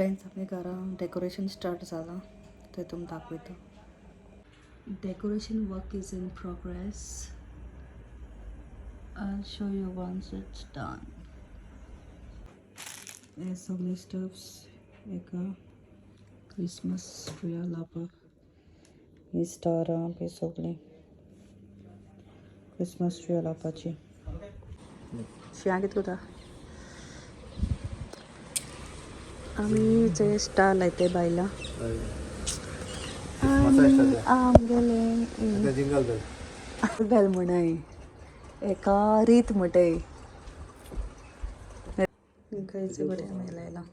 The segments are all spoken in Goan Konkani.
फ्रेंड्स, आमगे घरा डेकोरेशन स्टार्ट जालां, तें तुमकां दाखयता. Decoration work is in progress. I'll show you once it's done. हे सगळे स्टफ्स एका क्रिसमस ट्रिया लावपाक, ही स्टारां बी सगळीं क्रिसमस ट्रिया लावपाची. शियां कितें करता? आमी जे स्टार लायते बायलां आनी आमगेले जिंगल बेल. बेल म्हणय, एका रीत म्हणटाय. गायचे बरें आमी लायलां.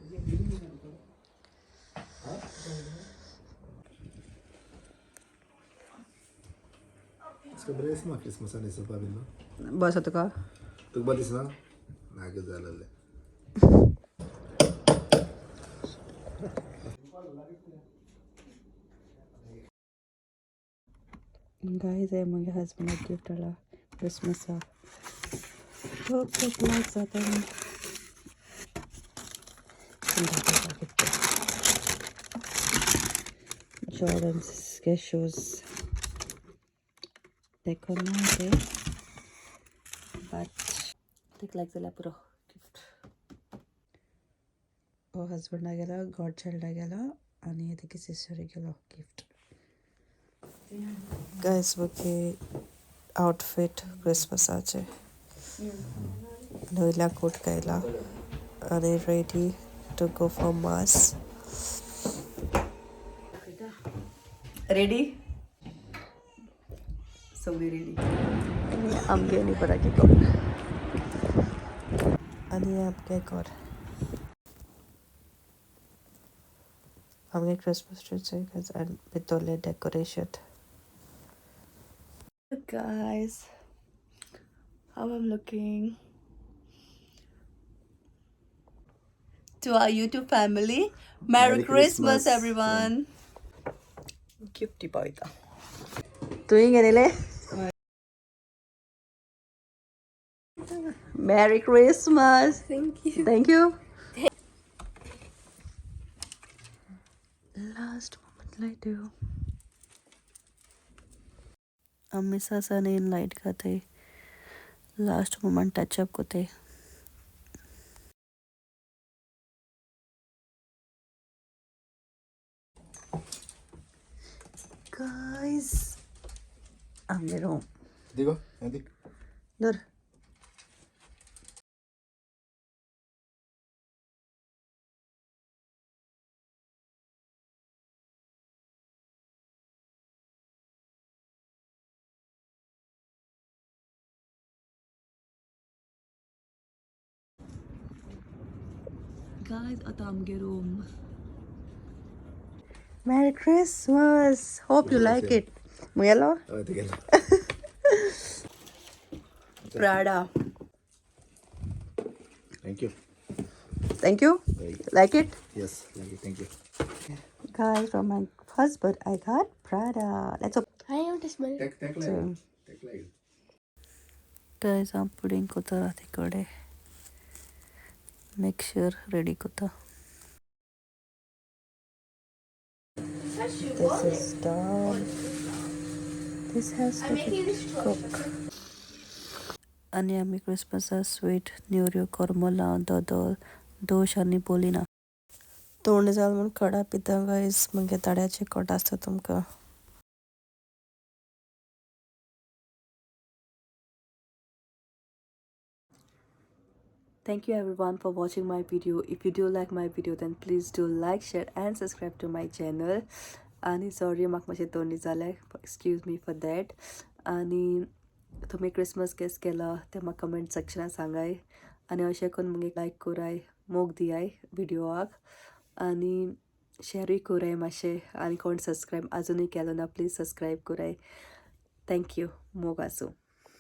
इसका बरें दिसना क्रिसमसान दिसपा बीन न्हू. बस तुका. तुका बरें दिसना नाका जालेलें. गायज, हे म्हगे हजबंडाक गिफ्ट हाडला क्रिसमसाक. खूब खूब लायक जाता. दाखयता कितें. जॉर्डन्स के शूज देखो ना ते, बट तेका लायक जाल्यार पुरो गिफ्ट. हो हजबंडा गेलो, गॉड चायल्डा गेलो आनी तेगे सिस्टरीक गेलो गिफ्ट. गायज, म्हगे आउटफीट क्रिसमसाचे. आनी वयल्या कोट घायला आनी ready to go for mass. Ready, सगळी रेडी. आमगे न्ही बराकी कोण आनी आमगे घर, आमगे क्रिसमस ट्रीचे आनी भितरलें decoration. Guys, how I'm looking? To our YouTube family, Merry, Merry Christmas, Christmas. everyone. Gift पावयता. तुवें गेलेले. Merry Christmas. Thank you. Thank you. Last moment light you. आमी सासाने लायट घाताय, लास्ट मोमेंट टचअप कोताय. गायज, आमगे रूम. दिगो दी. धर. गायज, आता आमगे room. Merry Christmas. Hope you like it. मुगेलो. हय, ते गेलो. Prada. Thank you. Thank you. Like it? Yes, thank you, thank you. Guys, from my husband, I got Prada. Let's open. I want to smell. Take take लाय, टेक लाय. Guys, हांव पुडींग कोता राती कडेन. मेक शुअर रेडी कोता. This is done. This has to I'm be making this choice. cooked. आनी आमी क्रिसमसा स्वीट नेवऱ्यो, करमलां, दोदोल, दोश आनी बोलिना. तोंड जाल म्हूण कडा पिता गायज. मगे ताड्याचे कोट आसता तुमकां. Thank you everyone for watching my video. If you do like my video, then please do like, share and subscribe to my channel. आणि सॉरी, म्हाका मातशें तोंडी जालें, excuse me for that. आनी तुमी क्रिसमस केस केला तें म्हाका कमेंट सेक्शनान सांगाय. आनी अशें करून मुगे लायक कराय, मोग दियाय विडियोआक आनी शेरूय कराय मातशें. आनी कोण सबस्क्रायब आजुनूय केलो ना, प्लीज सबस्क्रायब कराय. Thank you. मोग आसूं.